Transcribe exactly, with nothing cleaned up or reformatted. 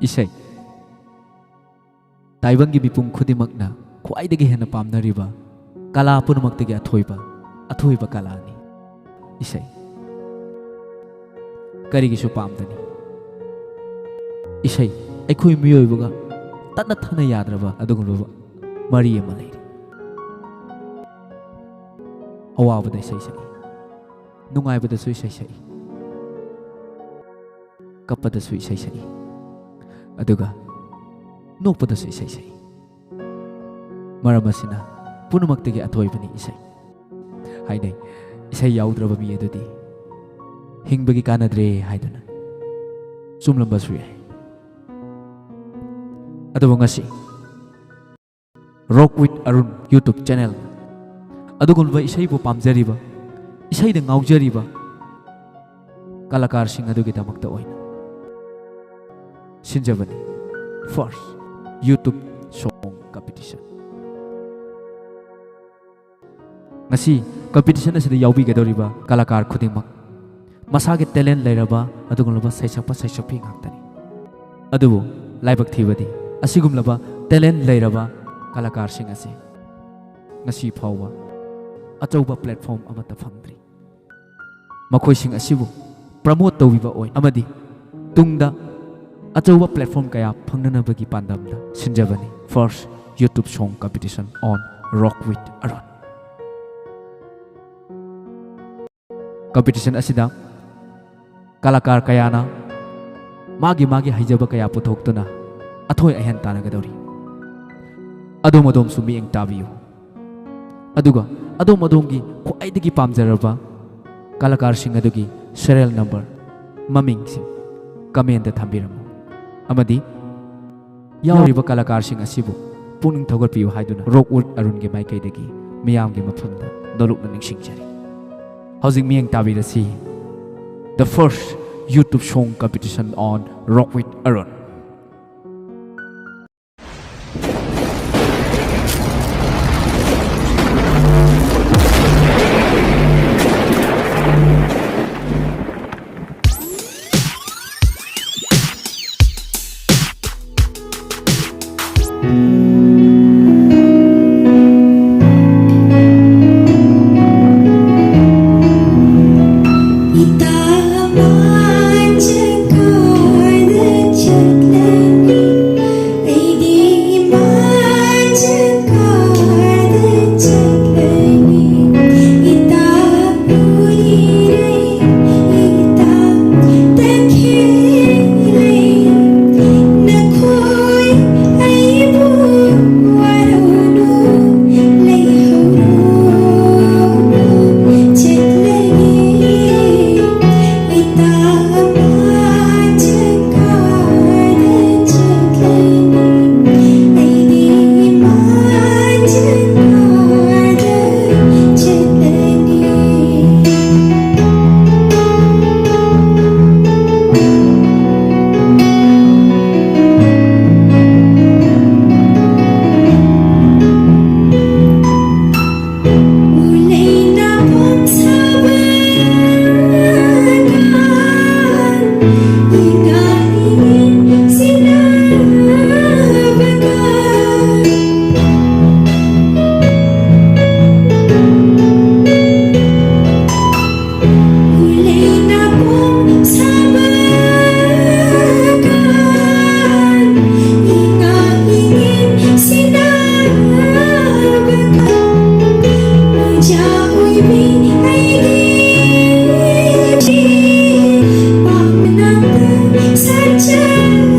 ꯏꯁꯩ꯫ ꯇꯥꯏꯕꯪꯒꯤ ꯃꯤꯄꯨꯝ ꯈꯨꯗꯤꯡꯃꯛꯅ ꯈ꯭ꯋꯥꯏꯗꯒꯤ ꯍꯦꯟꯅ ꯄꯥꯝꯅꯔꯤꯕ ꯀꯂꯥ ꯄꯨꯝꯅꯃꯛꯇꯒꯤ ꯑꯊꯣꯏꯕ, ꯑꯊꯣꯏꯕ ꯀꯂꯥꯅꯤ ꯏꯁꯩ꯫ ꯀꯔꯤꯒꯤꯁꯨ ꯄꯥꯝꯗꯅꯤ? ꯏꯁꯩ ꯑꯩꯈꯣꯏ ꯃꯤꯑꯣꯏꯕꯒ ꯇꯠꯅ ꯊꯥꯅ ꯌꯥꯗ꯭ꯔꯕ ꯑꯗꯨꯒꯨꯝꯂꯕ ꯃꯔꯤ ꯑꯃ ꯂꯩꯔꯤ꯫ ꯑꯋꯥꯕꯗ ꯏꯁꯩ ꯁꯛꯏ, ꯅꯨꯡꯉꯥꯏꯕꯗꯁꯨ ꯏꯁꯩ ꯁꯛꯏ, ꯀꯞꯄꯗꯁꯨ ꯏꯁꯩ ꯁꯛꯏ, ꯑꯗꯨꯒ ꯅꯣꯛꯄꯗꯁꯨ ꯏꯁꯩ ꯁꯛꯏ꯫ ꯃꯔꯝ ꯑꯁꯤꯅ ꯄꯨꯝꯅꯃꯛꯇꯒꯤ ꯑꯊꯣꯏꯕꯅꯤ ꯏꯁꯩ꯫ ꯍꯥꯏꯅꯩ, ꯏꯁꯩ ꯌꯥꯎꯗ꯭ꯔꯕ ꯃꯤ ꯑꯗꯨꯗꯤ ꯍꯤꯡꯕꯒꯤ ꯀꯥꯟꯅꯗ꯭ꯔꯦ ꯍꯥꯏꯗꯨꯅ꯫ ꯆꯨꯝꯂꯝꯕꯁꯨ ꯌꯥꯏ꯫ ꯑꯗꯨꯕꯨ ꯉꯁꯤ Rock with Arun YouTube channel ꯑꯗꯨꯒꯨꯝꯂꯕ ꯏꯁꯩꯕꯨ ꯄꯥꯝꯖꯔꯤꯕ, ꯏꯁꯩꯗ ꯉꯥꯎꯖꯔꯤꯕ ꯀꯂꯥꯀꯥꯔꯁꯤꯡ ꯑꯗꯨꯒꯤꯗꯃꯛꯇ ꯑꯣꯏꯅ ꯁꯤꯟꯖꯕꯅꯤ first YouTube song competition꯫ ꯉꯁꯤ competition ꯑꯁꯤꯗ ꯌꯥꯎꯕꯤꯒꯗꯧꯔꯤꯕ ꯀꯂꯥꯀꯥꯔ ꯈꯨꯗꯤꯡꯃꯛ ꯃꯁꯥꯒꯤ talent ꯂꯩꯔꯕ ꯑꯗꯨꯒꯨꯝꯂꯕ ꯁꯩꯁꯛꯄ ꯁꯩꯁꯛꯄꯤ ꯉꯥꯛꯇꯅꯤ꯫ ꯑꯗꯨꯕꯨ ꯂꯥꯏꯕꯛ ꯊꯤꯕꯗꯤ, ꯑꯁꯤꯒꯨꯝꯂꯕ talent ꯂꯩꯔꯕ ꯀꯂꯥꯀꯥꯔꯁꯤꯡ ꯑꯁꯤ ꯉꯁꯤ ꯐꯥꯎꯕ ꯑꯆꯧꯕ platform ꯑꯃꯠꯇ ꯐꯪꯗ꯭ꯔꯤ꯫ ꯃꯈꯣꯏꯁꯤꯡ ꯑꯁꯤꯕꯨ promote ꯇꯧꯕꯤꯕ ꯑꯣꯏꯅ ꯑꯃꯗꯤ ꯇꯨꯡꯗ ꯑꯆꯧꯕ platform ꯀꯌꯥ ꯐꯪꯅꯅꯕꯒꯤ ꯄꯥꯟꯗꯝꯗ ꯁꯤꯟꯖꯕꯅꯤ first YouTube song competition on Rock with Arun꯫ Competition ꯑꯁꯤꯗ ꯀꯂꯥꯀꯥꯔ ꯀꯌꯥꯅ ꯃꯥꯒꯤ ꯃꯥꯒꯤ ꯍꯩꯖꯕ ꯀꯌꯥ ꯄꯨꯊꯣꯛꯇꯨꯅ ꯑꯊꯣꯏ ꯑꯍꯦꯟ ꯇꯥꯟꯅꯒꯗꯧꯔꯤ꯫ ꯑꯗꯣꯝ ꯑꯗꯣꯝꯁꯨ ꯃꯤꯠꯌꯦꯡ ꯇꯥꯕꯤꯌꯨ꯫ ꯑꯗꯨꯒ ꯑꯗꯣꯝ ꯑꯗꯣꯝꯒꯤ ꯈ꯭ꯋꯥꯏꯗꯒꯤ ꯄꯥꯝꯖꯔꯕ ꯀꯂꯥꯀꯥꯔꯁꯤꯡ ꯑꯗꯨꯒꯤ serial number, ꯃꯃꯤꯡꯁꯤꯡ comment ꯊꯝꯕꯤꯔꯝꯃꯨ꯫ ꯑꯃꯗꯤ ꯌꯥꯎꯔꯤꯕ ꯀꯂꯥꯀꯥꯔꯁꯤꯡ ꯑꯁꯤꯕꯨ ꯄꯨꯛꯅꯤꯡ ꯊꯧꯒꯠꯄꯤꯌꯨ ꯍꯥꯏꯗꯨꯅ Rock with Arunꯒꯤ ꯃꯥꯏꯀꯩꯗꯒꯤ ꯃꯤꯌꯥꯝꯒꯤ ꯃꯐꯝꯗ ꯅꯣꯂꯨꯛꯅ ꯅꯤꯡꯁꯤꯡꯖꯔꯤ꯫ ꯍꯧꯖꯤꯛ ꯃꯤꯠꯌꯦꯡ ꯇꯥꯕꯤꯔꯁꯤ, the first YouTube song competition on Rock with Arun꯫ Searching